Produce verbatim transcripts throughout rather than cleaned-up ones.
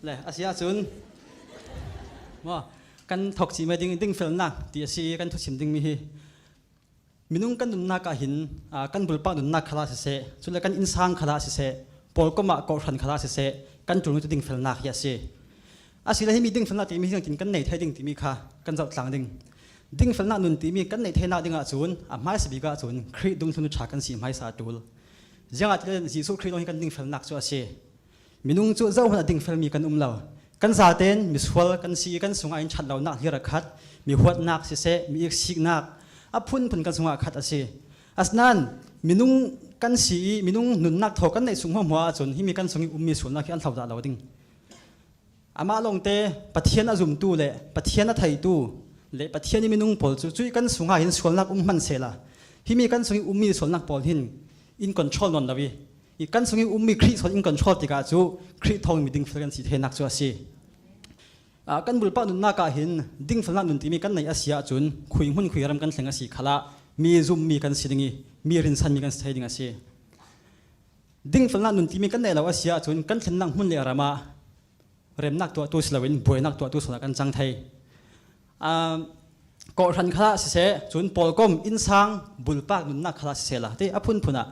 Le, a si ahcun, maw, kan thawk cih mai ding, dingfelnak ti a si, kan thusim dingmi hi. Minung kan nunnak ah hin, aa, kan bulpak nunnak khalah siseh, cule kan innsang khalah siseh, pawlkom ah kawhhran khalah siseh, kan ṭulmi cu dingfelnak hi a si. Asile himi dingfelnak timi hi ziangtin kan nei thei ding timi kha kan zoh tlang ding. Dingfelnak nun timi kan neih theinak dingah cun a hmaisa bik ahcun Khrih dungthluntu ṭha kan si hmaisa a ṭul. Ziangahtile Jesuh Khrih lawng hi kan dingfelnak cu a si. Minung cu zohhmanh a dingfelmi kan um lo. Kan zaten misual kan si i kan sungah in ṭhat lonak hlir a khat, mi huatnak siseh, mi iksiknak a phunphun kan sungah a khat a si. Asinain minung kan si i minung nunnak thaw kan neih sung hmuahhmuah ahcun himi kan sung i ummi sualnak hi an hlo dah lo ding. Amah lawngte Pathian a zumtu le Pathian a theitu le Pathian i minung pawl cu cuih kan sungah hin sualnak um hman sehla, himi kan sung i ummi sualnak pawl hin in control nawn lo i, i kan sung i ummi Khrih sual in control tikah cu Khrih thawngmi dingfel kan si theinak cu a si. Aa, kan bulpak nunnak ah hin dingfelnak nun timi kan neih a si ahcun khui hmun khui ram kan thleng a si khalah mi zummi kan si ding i mi rinsanmi kan si thei ding a si. Dingfelnak nun timi kan neih lo a si ahcun kan thlennak hmun le ram ah remnak tuahtu si loin buainak tuahtu sual ah kan cang thei. Aa, kawhhran khalah siseh, cun pawlkom, innsang, bulpak nunnak khalah siseh la, ti a phunphun ah,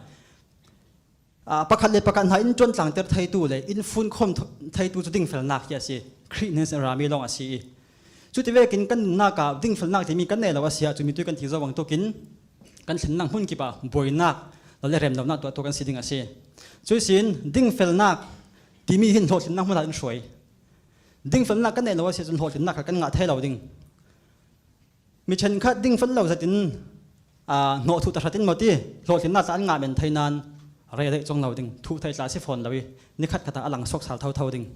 aa, pakhat le pakhat hna in ṭuantlangter theitu le in funkhawm th-, theitu cu dingfelnak hi a si. Khrih hnen sin a rami lawng a si i, cuti vekin kan nunnak ah dingfelnak timi kan neih lo a si ahcun mitui kan ti zo bangtuk in kan thlennak hmun kip ah buainak lo le remlonak tuahtu kan si ding a si. Cuihsin dingfelnak timi hin hlawhtlinnak hmanh in hruai. Dingfelnak kan neih lo a si ahcun hlawhtlinnak kha kan ngah thei lo ding. Mi ṭhenkhat dingfel lo zetin, aa, hnawh thuh tahratin maw ti, hlawhtlinnak tla an ngah men thei nain rei rei cawng lo ding. Thuh thei tla a si fawn lo i nikhat khat ah a lang suak sal thotho ding.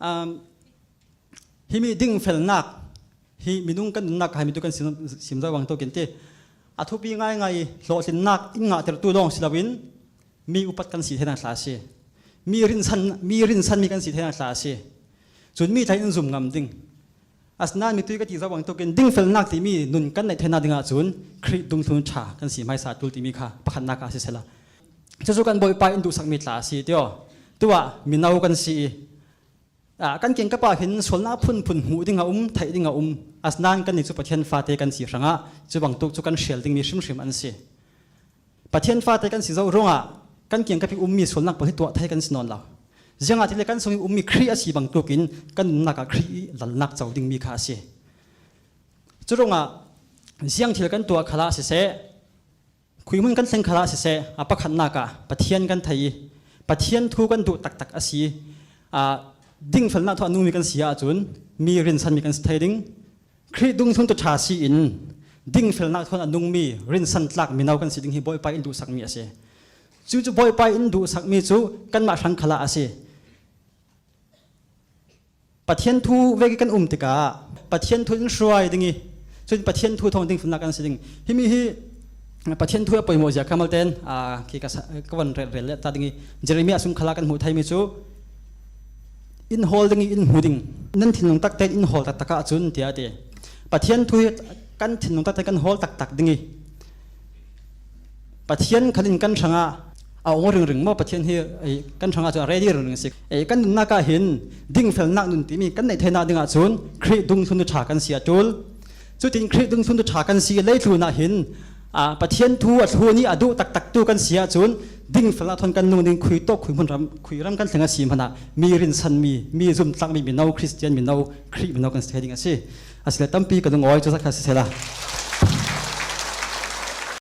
Aa, himi dingfelnak hi minung kan nunnak ah hi mitui kan sim, sim zo bangtuk in ti. A thupi ngaingai i hlawhtlinnak in ngahtertu lawng si loin mi upat kan si theinak tla a si. Mi rinsan, mi rinsanmi kan si theinak tla a si. Cun mi tla in zum ngam ding. Asinain mitui ka ti zo bangtuk in dingfelnak timi nun kan neih theinak dingah cun Khrih dungthlun ṭha kan si hmaisa ṭul timi kha pakhatnak ah a si sehla, cucu kan Bawipa in duhsakmi tla a si ti aw. Tuah mino kan si i, aa, kan kiangkap ah hin sualnak phunphun hmuh ding a um, theih ding a um. Asinain kannih cu Pathian fate kan si hrangah cu bangtuk cu kan hrial dingmi hrimhrim an si. Pathian fate kan si zo ruangah kan kiangkap i ummi sualnak pawl hi tuah thei kan si nawn lo. Ziangahtile kan sung i ummi Khrih a si bangtuk in kan nunnak ah Khrih i lalnak co dingmi kha a si. Cu ruangah ziang thil kan tuah khalah siseh, khui hmun kan thleng khalah siseh, a pakhatnak ah Pathian kan thei i Pathian thu kan duh taktak a si. Aa, dingfelnak thawn a nungmi kan si ahcun mi rinsanmi kan si thei ding. Khrih dungthluntu ṭha si in dingfelnak thawn a nungmi rinsan tlak mino kan si ding hi Bawipa in duhsakmi a si. Cucu Bawipa in duhsakmi cu kanmah hrang khalah a si. Pathian thu vek i kan um tikah Pathian thu in hruai ding i, cun Pathian thu thawng dingfelnak kan si ding. Himi hi Pathian thu a poimawh zia kha malte in, aa, khi ka sa-, ka von relrel leh ta ding i, Jeremiah sung khalah kan hmuh theimi cu, in hawl ding i in hmu ding. Nan thinlung takte in hawl taktak ahcun, tiah a ti. Pathian thu hi kan thinlung takte kan hawl taktak ding i, Pathian khal in kan hrangah a ong ringring maw? Pathian hi, ei, kan hrangah cun a ready ringring si. Ei, kan nunnak ah hin dingfelnak nun timi kan neih theinak dingah cun Khrih dungthluntu ṭha kan si a ṭul. Cutin Khrih dungthluntu ṭha kan si i leitlun ah hin, aa, Pathian thu a thlun i a duh taktaktu kan si ahcun dingfelnak thawn kan nung ding, khui tawk khui hmun ram, khui ram kan thleng a si hmanah mi rinsanmi, mi zumtlakmi mino, Khristian mino, Khrih mino kan si thei ding a si. Asile tampi ka lungawi cu zat kha si sehla.